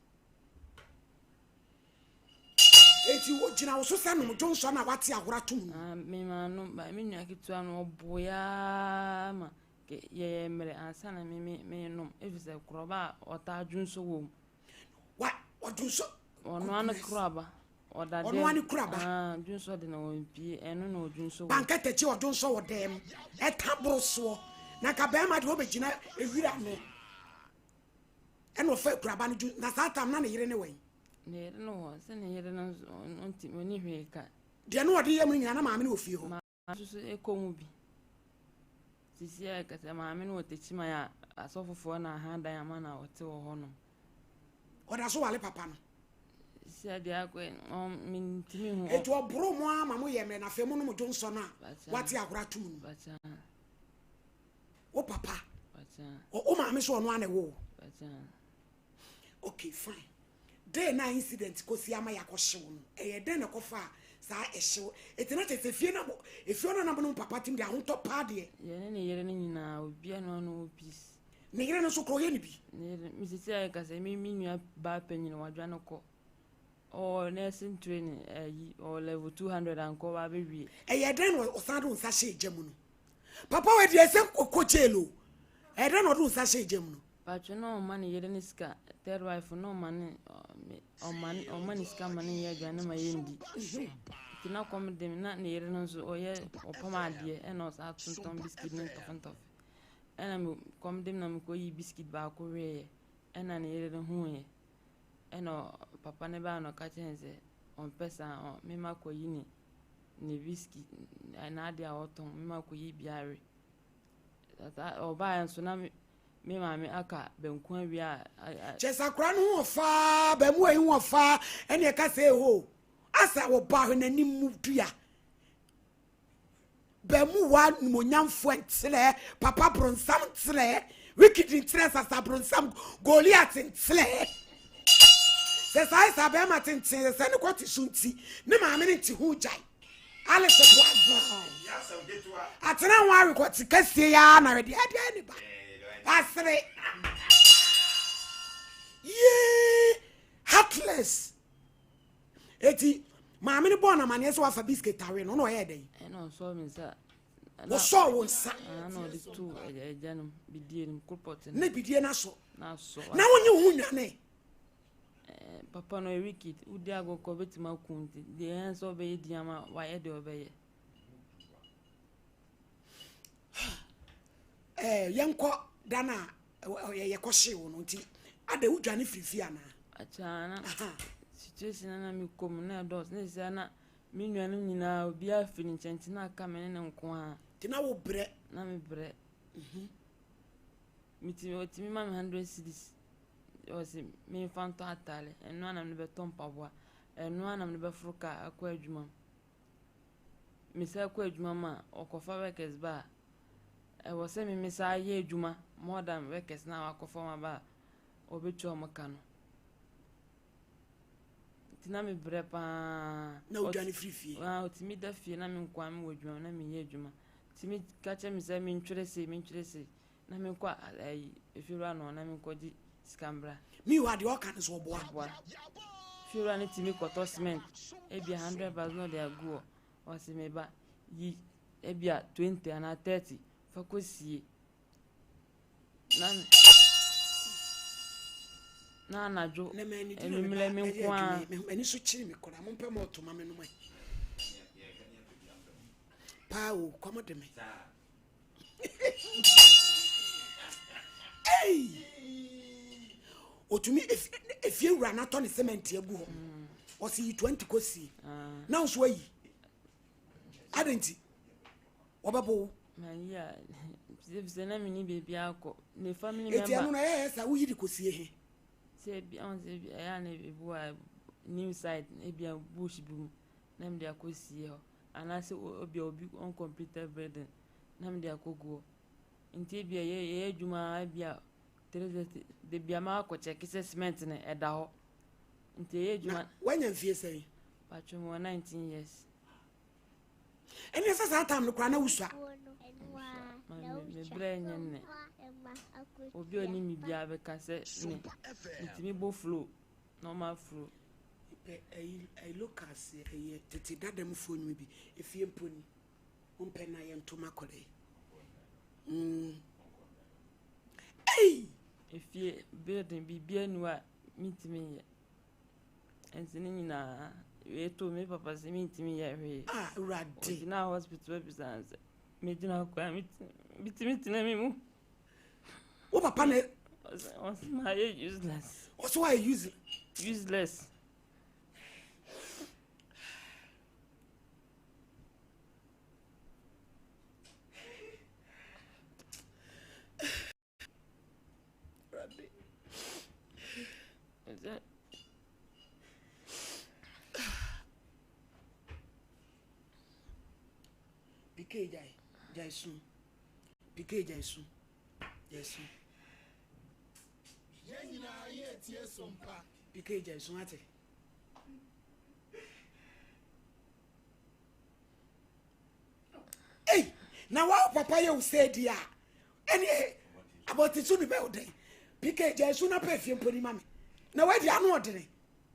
Eti wogyina wo so sɛ nom dwonsɔ na wate ahora tom no. Ah, me maa no, ba me nua ketewa no ɔboe ara ma yɛyɛ mmerɛ ansa na me me me nom efisɛ korɔba a ɔtaa dwonsɔ wɔ mu. Wa ɔdwonsɔ. Ɔno ano koraba. Ɔda dɛm. Ɔno ara ne kura ba. Ah, dwonsɔ de na wɔmpie, ɛno na ɔdwonsɔ wɔ. Bankɛtɛkyi ɔdwonsɔ wɔ dɛm, ɛta boro soɔ. Na nka bɛrima deɛ ɔbɛgyina ewira ano. Ɛna ɔfa akuraba no dwu, na saa tam na ne yere ne wɛn. Ne yere no wɔ, sɛ ne yere no nso, ɔnti, ɔnni hwee ka. Deɛ na ɔde yɛ mu nyinaa na maame no wɔ fie hɔ. Maame nso so kɔ mu bi. Sisi a kɛsɛ maame no wɔ Techiman a asɔfofoɔ na ahan dan ama na ɔte wɔ hɔ nom. Ɔda so wale papa no. Sisi a deɛ akɔ mentumi hu. Eti ɔboro mo ara ma mo yɛ mmerɛ na afei mo nom dwonsɔ no a wate ahora atom no. Wo papa. Wo maame so ɔno ara na ɛwɔ wo. Okay fine. Dɛn na incident kosi ama yɛakɔhyew no? Ɛyɛ dɛn na ɛkɔfaa saa ɛhyew? Enti na kyerɛ sɛ efie no abɔ, efie hɔ no na mo ne mo papa tem deɛ ahotɔ paa deɛ. Yɛne ne yere no nyinaa, obiara ne ɔno wɔ peace. Ne yere no nso koraa ɔyɛ ne bi? Ne yere, me sisi a yɛka sɛ me me nua baa panyin wadwane kɔ. Ɔwɔ nursing training ɛyi, ɔwɔ level 200 ankɔ wabɛwie. Ɛyɛ dɛn na ɔsan de wo nsa hyɛɛ gya mu no? Papa wei deɛ ɛsɛ ɔkɔ jail o. Ɛyɛ dɛn na ɔde wo nsa hyɛɛ gya mu no? Patro na ɔma ne yere ne sika, third wife na ɔma ne ɔma ne ɔma ne sika ma ne nyɛ aduane ma yɛndi. Nti na kɔm de me na ne yere no nso ɔyɛ ɔpam adeɛ ɛna ɔsan tontɔn biscuit ne ntɔfentɔfe. Ɛna me kɔm de me na mekɔyi biscuit baako weeɛ ɛna ne yere no huuiɛ. Ɛna papa no baa na ɔka kyerɛ no sɛ ɔmpɛ saa ɔ mema kɔyi ne ne biscuit n'adeɛ a ɔtɔn mema kɔyi bi awe. Ɔbaeɛ nso na me Me maame aka banku awie a. Kyɛ sɛ akora no ho ɔfaa, baamuwa yi ho ɔfaa, ɛne ɛka sɛ eho. Asa wɔba hwɛ n'anim mu dua. Bɛmuwa nimonyamfoɔ nkyerɛ, papa bronsam nkyerɛ, wicked nkyerɛ, sasa bronsam, Goliath nkyerɛ. Sɛ saa yɛ saa bɛrima tenten sɛ ne kɔte so nti, ne maame ne nte ho gyae. Alice Boazon. Atena ho arekɔte kɛseɛ ya na wɛde adeɛ ne ba. Asere. Yee, heartless. Eti maame no bɔɔ n'amaneɛ sɛ wafa biscuit awe no, na ɔyɛɛ dɛn? Ɛna ɔsɔɔ me nsa. Wɔsɔɔ wo nsa. Na ɔde too agya no bidie no koropɔt no. Ne bidie no asɔ. Na asɔ. Na wonye wo ho nwane. Papa no yɛ wicked, wodi agorɔ kɔ obetumi aku nti deɛ ɛyɛ sɛ ɔbɛyɛ di ama wayɛ deɛ ɔbɛyɛ. Yɛnkɔ da no a yɛkɔhyee wo no nti ada wodwane firi fie anaa? Akyaa na situation na mekɔ mu na ɛdɔɔso na ɛsɛ na me nuanom nyinaa obiara firi ne nkyɛn nti na aka me ne ne nko ara. Nti na wo brɛ? Na me brɛ. Metumi ɔtumi ma me 100 cedis ɔsi memfa ntɔ ataale ɛno ara na mede bɛtɔ mpaboa ɛno ara na mede bɛforo kaa akɔ adwuma mu. Mesan kɔ adwuma mu a ɔkɔfa workers ba a ɛwɔ sɛ me mesan yɛ adwuma more than workers na wakɔfa wɔn aba a ɔbɛtua wɔn ka no. Nti na mebrɛ paa. Na wodwane firi fie? Ɔtumi da fie na me nko ara mewɔ adwuma na meyɛ adwuma. Tumi ka kyerɛ me sɛ mentwerɛ sei mentwerɛ sei na menkɔ ayi efiewura no na menkɔgye sika mbra. Meanwhile deɛ ɔka no so ɔboa. Ɔboa. Fiewura no tumi kɔtɔ cement ebia 100 bags na ɔde agu hɔ. Ɔse me ba yi ebia 20 anaa 30 fa kɔsie. Na anadwo anwummerɛ me nko ara. M'ani so kyere me koraa mompɛ ma ɔto ma me nom ɛ. Paa o kɔm de me. Ei! Otumi efie wura na atɔ ne cement agu hɔ. Ɔsi yi 20 kɔsie. Na nso ayi. Adɛn nti? Wɔbɛbɔ wo. Mayi a sɛ na menni baabi akɔ. Ne family member. Eti ɛno na ɛyɛ sɛ woyi de kɔsie he. Sɛ ebi ɔn sɛ ebi ɛyɛ a na ebi wɔ a new site ebi a bush bi mu na mede akɔsie hɔ anaasɛ ebi a obi uncompleted building na mede akɔgu hɔ. Nti ebi a yɛyɛ adwuma ebi a 3:30 de bi a makɔ kyɛke sɛ cement no ɛda hɔ. Nti ɛyɛ adwuma. Na wanya mfie sɛn? Patro mewɔ 19 years. Ɛne sɛ saa time no koraa na wosua. Me brɛ nyɛ nnɛ. Obi a ɔnim me biara bɛka sɛ me metumi bɔ flow, normal flow. Pɛ ɛyi ɛyi locals ɛyɛ tete dadamufoɔ nnwuma bi efie mpo ni mompɛ na yɛn ntoma kɔdɛ. Ei! Efie building biribiara ni hɔ a mentumi nyɛ. Nti ne nyinaa wei to me papa sɛ mentumi nyɛ hwee. Ah, Awurade. Ogyina hospital bisa sɛ megyina kwan metumi tena me mu. Wo papa na ɔsɛ mayɛ useless. Ɔsɛ wayɛ useless. Useless. PK jai, jai sun. PK jai sun. Jai sun. PK jai sun ate. Ei, na wa papa ye usɛ di a. Ɛne abɔte ne bɛ ɔdɛn. PK jai sun na pɛ fie mpo ni ma me. Na wa di ano ɔdene.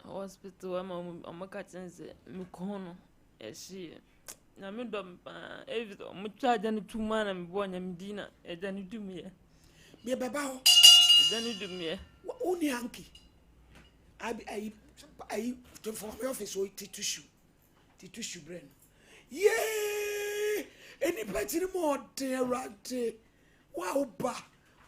Hospital ama ɔmo ka kyerɛ sɛ me kɔn no ɛhyeeɛ. Nyame dɔ me paa. Ebi sɛ ɔmo twa agya no tum a na mebɔɔ Nyame din na agya no dumiɛ. Me bɛba hɔ. Agya no dumiɛ. Wo ni hanky. Abi ayi ayi to for me office o ti tissue. Ti tissue brɛ no. Yee! Enipa kyiri mu ɔden Awurade. Wa wo ba.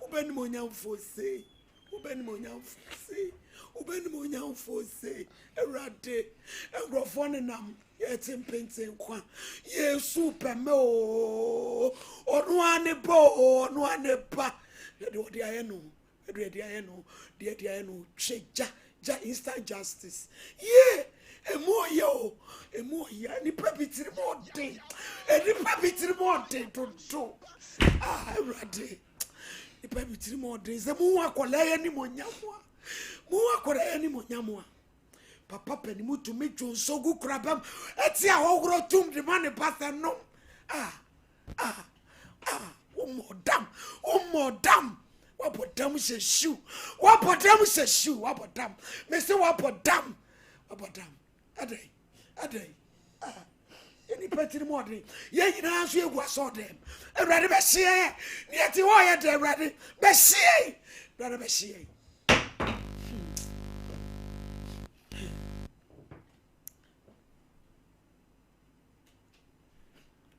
Wo bɛ nim onyamfo se. Wo bɛ nim onyamfo se. Wo bɛ nim onyamfo se. Awurade. Nkurɔfoɔ nenam yɛte mpenten kwa. Yesu pɛ me o. Ɔno ara ne ba o. Ɔno ara ne ba. Na deɛ ɔde ayɛ no. Deɛ ɔde ayɛ no. Deɛ ɔde ayɛ no. Twɛ gya. Gya instant justice. Yee! Emu ɔyɛ o, emu ɔyɛ. Nipa bi tiri mu ɔden. Nipa bi tiri mu ɔden dodo. Ah, Awurade. Nipa bi tiri mu ɔden. Sɛ mu akwadaa yɛ animonyam a, mu akwadaa yɛ animonyam a. Papa panin mu tumi dwo nso gu kuraba mu. Ɛte ahohoro tum de ma ne ba sɛ nom. Ah, ah, ah, wommɔ dam, wommɔ dam. Wabɔ dam hyɛ hyiw, wabɔ dam hyɛ hyiw, wabɔ dam. Mese wabɔ dam, wabɔ dam. Ɛdɛn, ɛdɛn. Ah, yɛ nipa tiri mu ɔden. Yɛn nyinaa nso yɛgu asɔ dɛm. Awurade bɛhye yɛn. Ne yɛte hɔ yɛ dɛ Awurade bɛhye yɛn. Awurade bɛhye yɛn.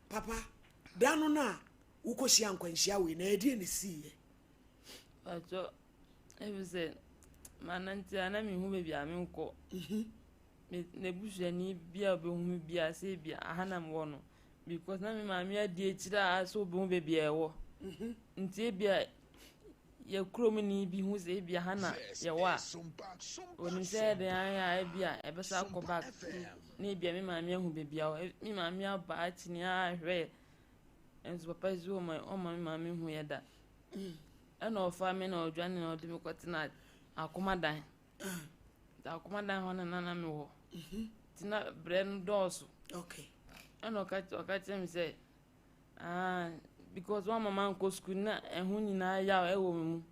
Papa, da no no a wokɔhyia nkwanhyia wei na ɛdeɛ ne siiɛ? Pakyɛ, ɛfiri sɛ manante a na menhu baabi a menkɔ. Mhm. N'abusuani bi a ɔbɛhu me biara sɛ bi aha na mewɔ no because na me maame adi akyire a sɛ ɔbɛhu baabi a ɛwɔ. Mhm. Nti ebia yɛ kurom ni bi hu sɛ ebia ha na yɛwɔ a, onim sɛ ɛyɛ den ara a ebia ɛbɛsa akɔ back na ebia me maame ahu baabi a ɔwɔ. Me maame aba akyini ahwɛ nso papa yi so ɔma ɔma me maame hu yɛ da. Ɛna ɔfa me na ɔdwane na ɔde me kɔtena akomadan. Nti akomadan hɔ na na mewɔ. Nti na brɛ no dɔɔso. Okay. Ɛna ɔka ɔka kyerɛ me sɛ Ah, because wɔn mama nkɔ sukuu na ɛho nyinaa yaw ɛwɔ me mu.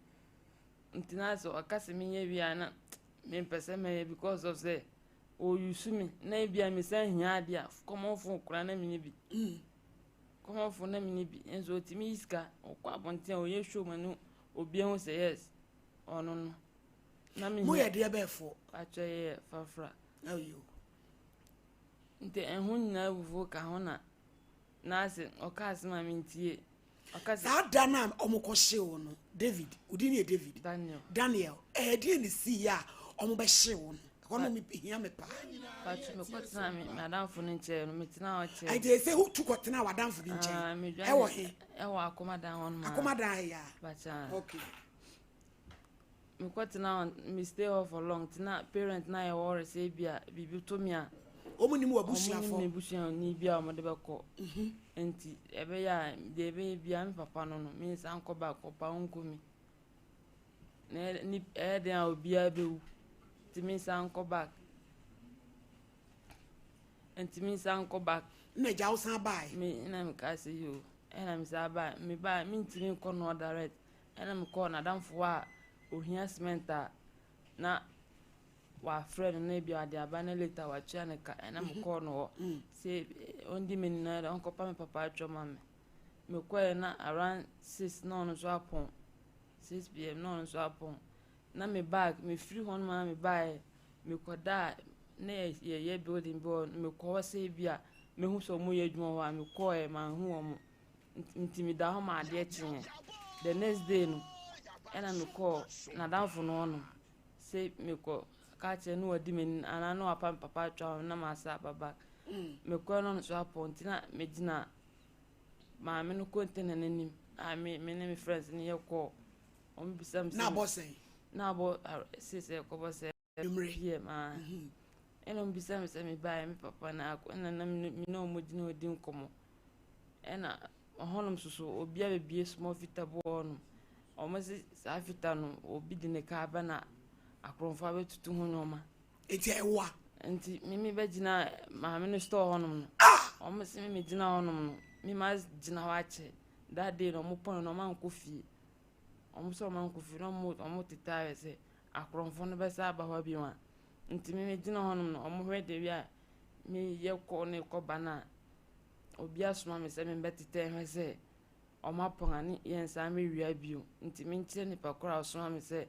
Nti na sɛ ɔka sɛ menyɛ wie a na mempɛ sɛ mɛyɛ because of sɛ ɔyusu me na ebi a mesan hia adeɛ a common phone koraa na menni bi. Mm. Common phone na menni bi nso ɔtumi yi sika ɔkɔ abɔnten a ɔyɛ show ma no obi ahu sɛ yes ɔno no. Na mehia. Moyɛ deɛ bɛɛfoɔ? Atwa yɛ fafra. Ayo. Nti ɛho nyinaa abufuo ka ho na N'ase, ɔka asɛm a mentie. Ɔka sɛ. Saa da no a wɔkɔhyee wo no, David, wo din yɛ David? Daniel. Daniel, ɛdeɛn na ɛsiiɛ a wɔbɛhyee wo no? Ɛhɔ no hia me paa. Pacho, mekɔtenaa me m'adamfo no nkyɛn no, metenaa hɔ kyɛɛ. Ɛnti ɛsɛ wotu kɔtenaa w'adamfo bi nkyɛn? Ah, medwane. Ɛwɔ he? Ɛwɔ Akomadan hɔ nom. Akomadan ha yi a? Pacho. Okay. Mekɔ tena hɔ, me stay hɔ for long nti na parent no ayɛ worry sɛ ebia biribi to me a. Wɔn nim w'abusuafo. Wɔn nim m'abusuani bi a wɔde bɛkɔ. Mhm. Nti ɛbɛyɛ a deɛ ɛbɛyɛ biara me papa no no me nsan nkɔ back ɔpa ɔnku me. Na ɛyɛ den a obiara bɛwu nti me nsan nkɔ back. Nti me nsan nkɔ back. Na agya wo san baeɛ. Me na meka sɛ yoo ɛna me san baeɛ me baeɛ mentumi nkɔ no direct. Ɛna mekɔɔ n'adamfo a ohia cement a na wafrɛ no na ebi ɔde aba na later watua ne ka ɛna mekɔɔ no hɔ mm. sɛ ɔndi m'ani na ɔnkɔpa me papa atwa ma me mekɔɛ na around 6 na ɔno nso apɔn 6 pm na ɔno nso apɔn na me bag mefiri hɔ nom a mebaeɛ mekɔdaa na yɛyɛ building bi hɔ mekɔ hɔ sɛ bi a mehu sɛ ɔmo yɛ adwuma hɔ a mekɔɛ manhu wɔn Nti meda hɔ ma adeɛ kyeeɛ. The next day no, ɛna mekɔɔ n'adamfo no hɔnom sɛ mekɔ ka kyerɛ no wadi m'ani anaa na wapa me papa atwa hɔ na masa aba back. Mekɔɛ no ɔno nso apɔn nti na megyina maame no container no anim a me me ne me friends no yɛkɔɔ. Wɔn bisa me sɛ. Na abɔ sɛn? Na abɔ six ɛkɔbɔ sɛ. Anwummere. PM a. Ɛna wɔn bisa me sɛ mebaeɛ me papa na akɔ ɛna na me ne wɔn gyina hɔ di nkɔmmɔ. Ɛna hɔnom nso so obi abɛbue small fita bi wɔ hɔnom. Wɔn se saa fita no obi de ne kaa ba na akorɔmfoɔ abɛtutu ho nneɛma. Nti ɛwoa. Nti me me bɛgyina maame no store hɔnom no. Ah! Wɔn se me me gyina hɔnom no me ma gyina hɔ akyɛ. That day no wɔn pɔn no wɔn ankɔ fie. Wɔn sɛ wɔn ankɔ fie na wɔn wɔn tete ayɛ sɛ akorɔmfoɔ no bɛsa aba hɔ bio a. Nti me me gyina hɔnom no wɔn hwɛ de wie a me yɛ kɔ ne kɔ ba no a obi asoma me sɛ membɛtetɛ nhwɛ sɛ wɔn apɔn a ne yɛn nsa mewia bio. Nti menkyerɛ nipa koro a ɔsoma me sɛ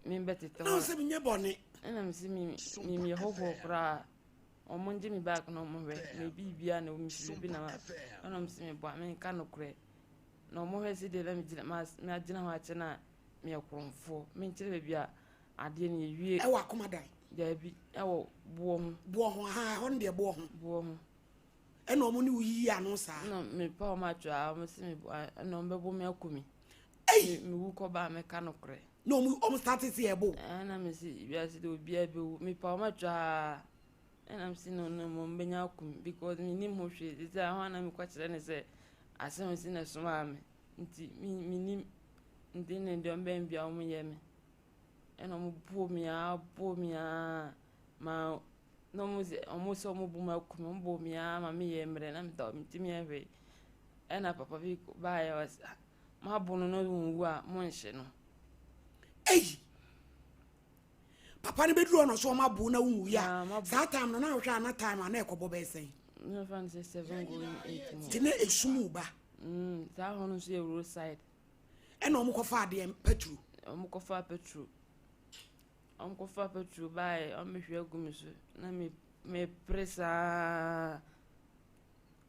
membɛtetɛ hɔ. Na sɛ menyɛ bɔne. Ɛna me sɛ me me meyɛ hɔhoɔ koraa. Wɔn ngye me bag na wɔn hwɛ me biribiara na ɛwɔ me fie bi na ma ɛna wɔn sɛ meboa menka nokorɛ. Na wɔn hwɛ sɛ deɛ na megyina magyina hɔ akyɛ na meyɛ korɔmfoɔ. Menkyerɛ baabi a adeɛ no yɛwie. Ɛwɔ akomadan. Daabi ɛwɔ boɔ ho. Boɔ ho aha ɛhɔ no deɛ boɔ ho. Boɔ ho. Ɛna wɔn ne wo yiyi ano saa. Ɛna mepa wɔn atwa a wɔn se me ɛna wɔn bɛbɔ me aku me. Ei! Me wu kɔba a mɛka nokorɛ. Na wɔn wɔn start se ɛbo. Ɛna me se wiase de obiara bɛwu mepa wɔn atwa a. Ɛna mese no no mmom bɛnya aku me because mennim ho hwee. Sisi a hwan na mekɔkyerɛ no sɛ asɛm si na ɛsomaa me nti mennim nti ne deɛ ɔmbɛn bia ɔmo yɛ me. Ɛna ɔmo boo me aa boo me aa ma na ɔmo sɛ ɔmo sɛ ɔmo bo me aku me ɔmo boo me aa ma meyɛ mmerɛ na meda hɔ mentumi nyɛ hwee. Ɛna papa bi baeɛ ɔse ah moabo no na ɔnwu a monhye no. Ei! Papa no bɛduru hɔ na ɔsɛ ɔmo abo na wonwu a saa time no na wohwɛ a na time a na ɛkɔbɔ bɛyɛ sɛn? Nti na esum wo ba. Mm, saa hɔ no nso yɛ roadside. Ɛna ɔmo kɔfa adeɛ petro. Ɔmo kɔfa petro. Ɔmo kɔfa petro baeɛ ɔmo bɛhwie agu me so na me mepere saa.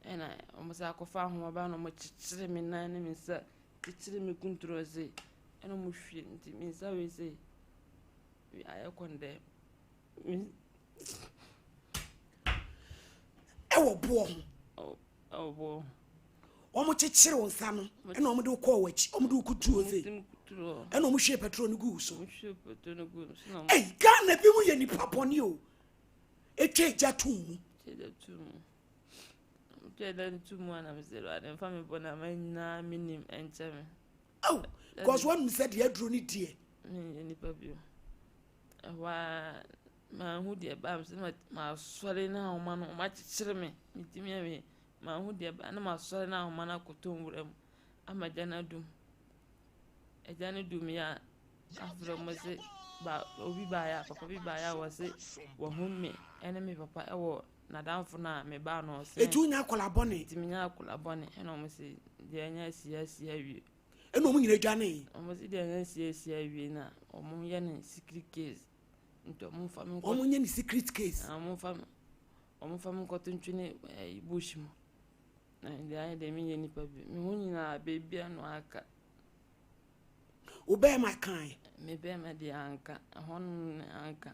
Ɛna ɔmo san kɔfa ahoma ba na ɔmo kyekyere me nan ne me nsa kyekyere me kunturu ase ɛna ɔmo hwie nti me nsa wei sei ayɛ kɔndɛ. Ɛwɔ boɔ ho. Ɛwɔ boɔ ho. Wɔn kyekyere wo nsa no ɛna wɔn de wo kɔɔ w'akyi wɔn de wo kutuo sei ɛna wɔn hwie petrol no gu wo so. Ɛy Ghana bi mu yɛ nipa bɔne o etwa egya tum mu. Etwa tum mu. Metwaa da no too mu a na mesɛ Awurade mfa me bɔne a mayɛ nyinaa menim nkyɛ me. Oh, because wɔnim sɛ deɛ aduro no deɛ. Menyɛ nipa bio. Ɛhɔ a manhu deɛ ɛbaa me sɛ masɔre na ahoma no wɔakyekyere me metumi awie manhu deɛ ɛbaa na masɔre na ahoma no akɔtɔ nwura mu ama agya no adum. Agya no dum yɛ a afei wɔn se ba obi baeɛ a papa bi baeɛ a wɔse wɔhu me ɛne me papa ɛwɔ N'adamfo no a mebaa no ɔsɛ. Eti wonya akwadaa bɔne. Eti menya akwadaa bɔne ɛna wɔn se deɛ anya asi asi awie. Ɛna wɔn nyinaa dwanee. Wɔn se deɛ anya asi asi awie na wɔn yɛ no secret case nti wɔn nfa me nkɔ. Wɔn nyɛ no secret case. Na wɔn nfa me wɔn nfa me nkɔto ntwene ɛyi bush mu. Na deɛ ayɛ deɛ menyɛ nipa bi me ho nyinaa beebi ano aka. Wo bɛrima kan. Me bɛrima deɛ anka ɛhɔ nom anka.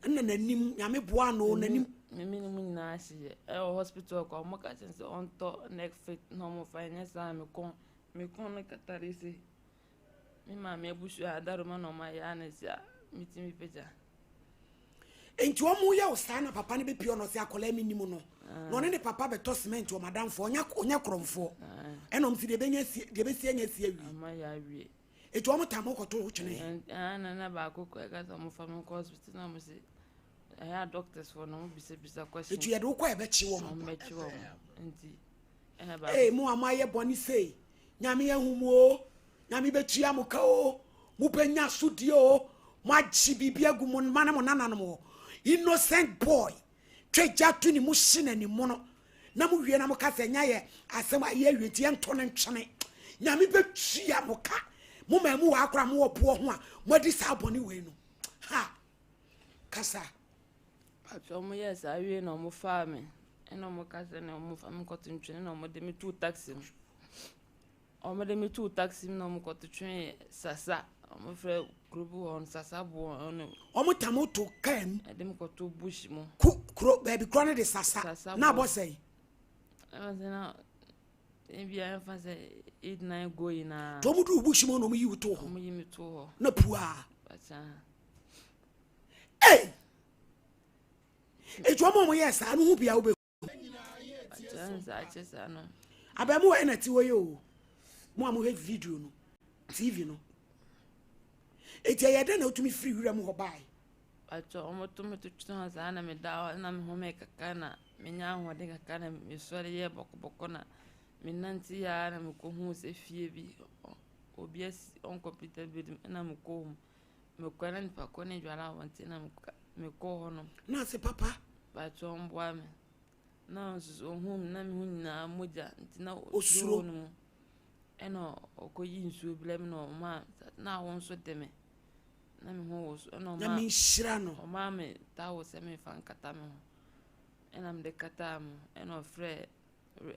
Ɛna n'anim nyame boa no n'anim. Me mene mu nyinaa hyehyɛ ɛwɔ hospital kɔ ɔmo ka kyerɛ sɛ ɔntɔ neck fit na ɔmo fa nyɛ saa me kɔn me kɔn no katare se me maame abusua adaroma na ɔmo ayɛ ana si a metumi pagya. Nti ɔmo yɛ wo saa na papa no bɛpie ɔno ɔsɛ akwadaa mi nim no na ɔne ne papa bɛtɔ cement wɔ madamfoɔ ɔnyɛ ɔnyɛ korɔmfoɔ ɛna ɔmo si deɛ ɛbɛnya si deɛ ɛbɛsi anya si awie. Ama yɛ awie. Eti wɔn tam kɔto wo twene. Ɛɛ na na baako kɔ ɛka sɛ wɔn fa mi nkɔ hospital na wɔn se ɛyɛ a doctors fo na wɔn bisabisa question. Eti yɛde wo kɔ ɛbɛkye wɔn. Wɔn bɛkye wɔn nti ɛna baako. Ee mo a mo ayɛ bɔne sei nyame ahu mo o nyame bɛtua mo ka o mo bɛnya asodie o mo agye biribi agu mo mma ne mo nananom hɔ innocent boy. twa gya to ne mu hye n'animono na mo wie na mo ka sɛ nya yɛ asɛm a yɛ awie nti yɛnto no ntwene nyame bɛtua mo ka mo maa mu wɔ akora mo wɔ boɔ ho a moadi saa bɔne wei no ha kasa. Atwa ɔmo yɛɛ saa wie na ɔmo faa me ɛna ɔmo ka sɛ na ɔmo fa me nkɔto ntwene na ɔmo de me too taxi mu. Wɔde me too taxi mu na wɔkɔto twee Sasa. Wɔfrɛ kuro bi wɔ hɔ no Sasa boɔ no. Wɔn tam to kaa mu. Ɛde me kɔto bush mu. Ku kuro baabi kuro no de Sasa. Sasa Na abɔ sɛn? Ɛma sɛ na ebi a ɛmfa sɛ 8 9 going na. To wɔn duru bush mu na wɔn yi wo to hɔ. Wɔn yi me to hɔ. Na pua. Bàtà. Ee! Etu wɔn a wɔn yɛ saa no ho bia wobɛ. Abaamuwa ɛna ti hɔ yi o. Mo a mohwɛ video no, TV no. Eti ɛyɛ dɛn na wotumi firi wura mu hɔ bae? Atwa wɔn to me to twene hɔ saa na meda hɔ na me home kakra na menya ahoɔden kakra na mesɔre yɛ bɔkɔbɔkɔ na menante yɛ ara na mekɔhuu sɛ fie bi obi asi uncompleted building na mekɔɔ mu. Mekɔɛ na nipa kɔ ne dware abɔnten na mekɔɔ hɔ nom. Na ase papa. Pakyɛ ɔmboa me. Na ɔnso ohuu me na me ho nyinaa mogya nti na osuro no mu. Ɛna ɔkɔyi nsuo brɛ me na ɔmaa na awo nso de me. Na me ho woso ɛna ɔmaa. Nyame nhyira no. Ɔmaa me towel sɛ memfa nkata me ho. Ɛna mede kataa me ho ɛna ɔfrɛ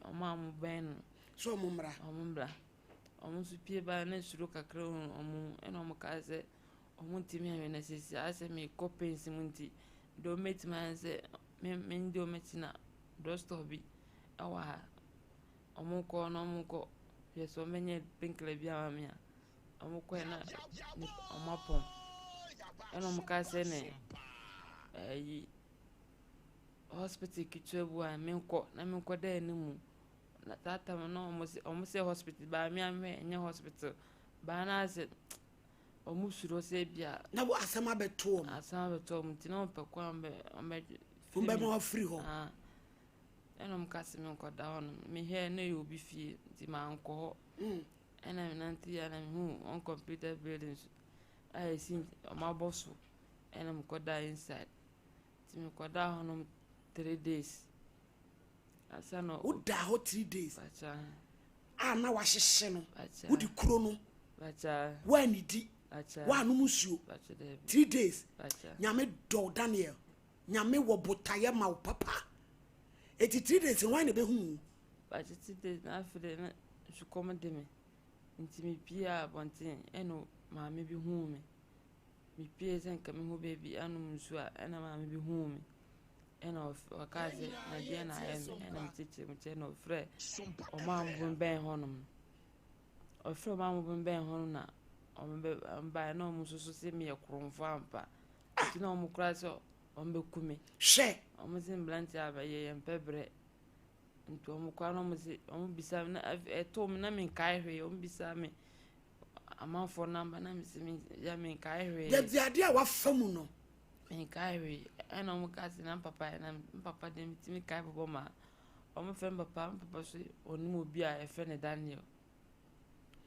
ɔmo a ɔmo bɛn no. Sɛ ɔmo mmra. Ɔmo mmra. Ɔmo nso pie baeɛ na suro kakra wɔ ɔmo mu ɛna ɔmo kaa sɛ ɔmo ntumi anwɛn na seesei ayɛ sɛ meekɔ pains mu nti deɛ ɔmo bɛtumi ayɛ ne sɛ me mendi ɔmo akyi na drugstore bi ɛwɔ ha ɔmo kɔ na ɔmo kɔ hwɛ sɛ ɔmo bɛnya painkiller bi ama me a ɔmo kɔɛ na ɔmo apɔn ɛna ɔmo kaa sɛ ne ɛyi. hospital ketewa bi a menkɔ na menkɔda anim. Na saa tam no na wɔn se wɔn sɛ hospital baa me a mehwɛ ɛnyɛ hospital baa na asɛ wɔn suro sɛ ebia. Na wɔ asɛm abɛto wɔn. Asɛm abɛto wɔn nti na wɔn pɛ kwan bɛ wɔn bɛ. Wɔn bɛma wɔafiri hɔ. Ah, ɛna wɔn ka sɛ menkɔda hɔ no mehwɛ na ɛyɛ obi fie nti mankɔ hɔ. Ɛna menante yɛ na mehu wɔn computer building so a ɛsi wɔn abɔ so ɛna mekɔda inside nti mekɔda hɔ nom 3 days. Ansa na. Wodaa hɔ 3 days a na wahyehye no, wode kuro no, woanidi, woanom nsuo 3 days. Nyame dɔ Daniel, Nyame wɔ botaeɛ ma wo papa. Ɛti 3 days hwan na ɛbɛhu wo? Bakye 3 days na afei de na sukɔm de me, nti mepie abɔnten ɛna maame bi huu me. Mepie sɛ nka mehu baabi anom nsuo a, ɛna maame bi huu me, ɛna ɔkaa sɛ na deɛ na ayɛ me, ɛna mekyerɛkyerɛ mu kyerɛ na ɔfrɛ ɔmo a ɔmo bɛn hɔnom no. Ɔfrɛ ɔmo a ɔmo bɛn hɔnom na ɔmo bɛ ɔmo baeɛ na ɔmo nso so sɛ meyɛ korɔmfo ampa, nti na ɔmo koraa sɛ ɔmo bɛku me. Hwɛ. Ɔmo sɛ mmeranteɛ aba yɛ yɛn pɛ berɛ, nti ɔmo koraa na ɔmo sɛ ɔmo bisa me na ɛtoo me na menkae hwee. Ɔmo bisa me amanfoɔ number na mesɛ me ya menkae hwee. Dabi, adeɛ a wafa mu no. Menkae hwee. Ɛna ɔmo ka sɛ na mpapa yɛ na mpapa deɛ metumi kae bobɔ ma ɔmo frɛ mpapa. Mpapa so ɔnim obi a yɛfrɛ no Daniel.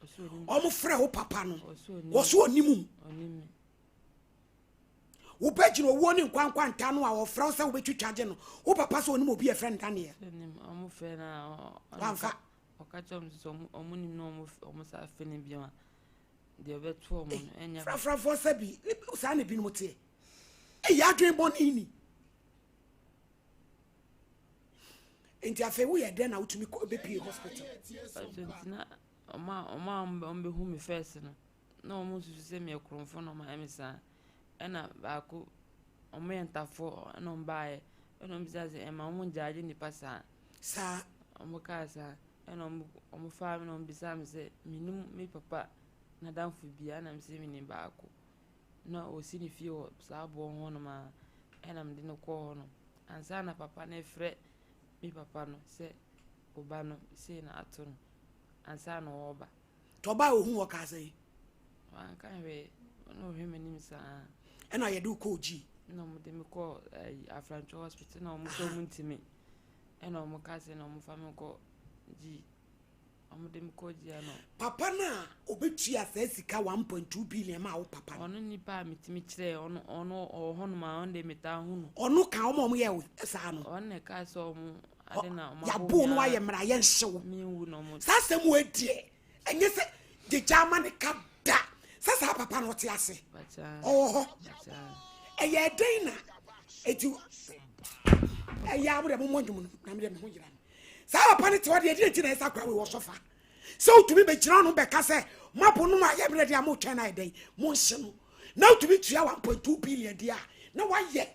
Ɔsɛ onim. Ɔmo frɛ wo papa no. Ɔsɛ onim. Wɔ so ɔnim mu. Ɔnim me. Wobɛgyina owuo ne nkwankwanta no a wɔfrɛ wo sɛ wobɛtwitwa gye no, wo papa sɛ ɔnim obi a ɛfrɛ no Daniel. Sɛ onim. Ɔmo frɛ no a wamfa. Ɔka kyerɛ ɔmo sɛ ɔmo nim na ɔmo sa afɛ no bio a, deɛ ɔbɛto ɔmo no ɛnyɛ. Frafrafoɔ sɛ bi saa na ebinom teɛ. Ɛyɛ adwene bɔne ni. Nti afei woyɛ dɛn na wotumi kɔ bɛpie hospital? Ɔtɔ nti na ɔmo a ɔmo bɛhu me first no na ɔmo susu sɛ meyɛ korɔmfo na ɔmo ayɛ me saa. Ɛna baako ɔmo yɛ ntafoɔ ɛna ɔmo baayɛ ɛna ɔmo bisa sɛ ɛma ɔmo ngyaagye nipa saa. Saa. Ɔmo kaa saa ɛna ɔmo faa me na ɔmo bisa me sɛ menim me papa n'adamfo bia, ɛna me sɛ menim baako na ɔsi ne fie wɔ saa aboɔ hɔnom a, ɛna mede no kɔɔ hɔ no ansa na papa no frɛ me papa no sɛ ɔba no sei na ato no ansa na ɔreba. Nti ɔbaa ohu wɔ kaa sɛ? Wanka hwee na ɔhwɛ m'anim saa. Ɛna yɛde wo kɔɔ gyii? Na ɔmo de me kɔɔ ɛyi Afrantwo Hospital na ɔmo sɛ ɔmo ntumi, ɛna ɔmo ka sɛ na ɔmo fa me kɔ gyii. Ɔmo de me kɔ gyii ano. Papa no a ɔbɛtua saa sika 1.2 billion ma wo papa no? Ɔno nipa a metumi kyerɛ ɔno ɔwɔ hɔnom a ɔno de metaa hu no. Ɔno ka ɔma ɔmo yɛ wo saa no? Ɔno na ɛka sɛ ɔmo ade na ɔmo yɛabo no ayɛ mmara yɛnhye wo. Menwu na ɔmo. Saa asɛm wɔ adiɛ ɛnyɛ sɛ gyegya ama ne ka da sɛ saa papa no ɔte ase? Bakyaa. Ɔwɔ hɔ? Bakyaa. Ɛyɛ dɛn na ɛti ɛyɛ a wode mommɔ nnwom no na mede me ho yera no saa papa no te hɔ deɛ ɛdeɛ nti na ɛsa kora wei wɔ sɔfa sɛ wotumi bɛgyina no bɛka sɛ moapo no ayɛ berɛ deɛ a motwɛn no ayɛ dɛn monhye no na wotumi tua 1.2 billion deɛ a na wayɛ.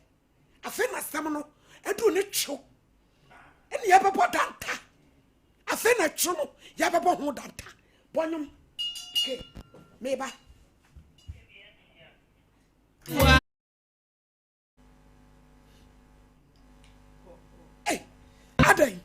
Afei na asɛm no aduru ne twew ɛne yɛbɛbɔ danta. Afei na twe no yɛbɛbɔ ho danta bɔnwom ke meba. Hey, adan.